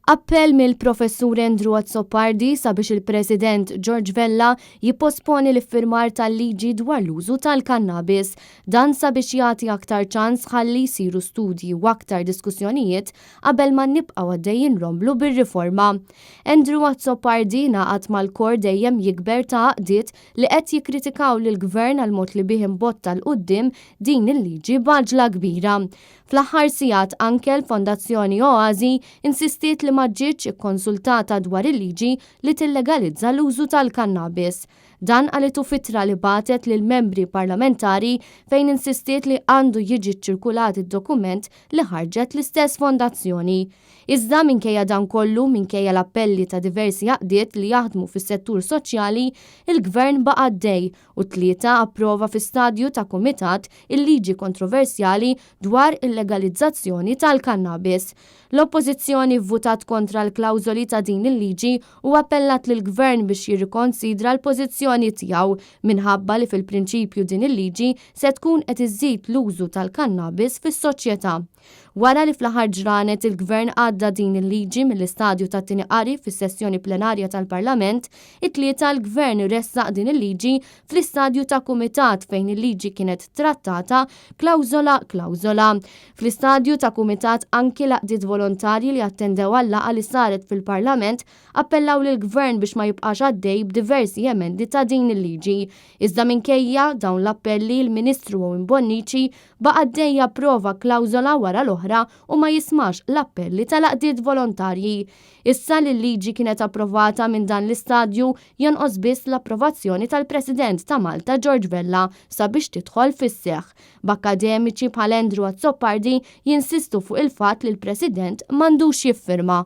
Appell mill-Professur Andrew Azzopardi sabiex il-President George Vella jipposponi l-iffirmar tal-liġi dwar l-użu tal-kannabis. Dan sabiex jagħti aktar ċans ħalli jsiru studji u aktar diskussjonijiet qabel ma nibqgħu għaddejjin romblu bir-riforma. Andrew Azzopardi ngħaqad mal-kor dejjem jikber ta' għaqdiet li qed jikkritikaw lill-Gvern għall-mod li bih imbotta 'l quddiem din il-liġi b'għaġla kbira. Fl-aħħar sigħat anke l-Fondazzjoni Oasi insistiet li ma ġietx ikkonsultata dwar il-liġi li tillegalizza l-użu tal-kannabis. Dan qalitu f'ittra li bagħtet lill-membri parlamentari fejn insistiet li għandu jiġi ċċirkulat id-dokument li ħarġet l-istess fondazzjoni. Iżda minkejja dan kollu, minkejja l-appelli ta' diversi għaqdiet li jaħdmu fis-settur soċjali, il-Gvern baqa' għaddej u t-Tlieta approva fi stadju ta' kumitat il-liġi kontroversjali dwar il-legalizzazzjoni tal-kannabis. L-Oppożizzjoni vvutat kontra l-klawżoli ta' din il-liġi u appellat lill-Gvern biex jirrikonsidra l-pożizzjoni tiegħu minħabba li fil-prinċipju din il-liġi se tkun qed iżżid l-użu tal-kannabis fis-soċjetà. Wara li fl-aħħar ġranet il-Gvern għadda din il-liġi mill-istadju tat-tieni qari fis-sessjoni plenarja tal-Parlament, it-Tlieta l-Gvern ressaq din il-liġi fl-istadju ta' kumitat fejn il-liġi kienet trattata klawżola klawżola. Fl-istadju ta' kumitat anki l-għaqdiet volontarji li attendew għal-laqgħa li saret fil-Parlament appellaw lill-Gvern biex ma jibqax għaddej b'diversi emendi ta' din il-liġi. Iżda minkejja dawn l-appelli l-Ministru Owen Bonnici Baqa' għaddej japprova klawżola wara l-oħra u ma jismax l-appelli tal-għaqdiet volontarji. Issa li l-liġi kienet approvata minn dan l-istadju, jonqos biss l-approvazzjoni tal-President ta' Malta George Vella sabiex tidħol fis-seħħ, b'akkademiċi bħal Andrew Azzopardi jinsistu fuq il-fatt li l-President m'għandux jiffirma.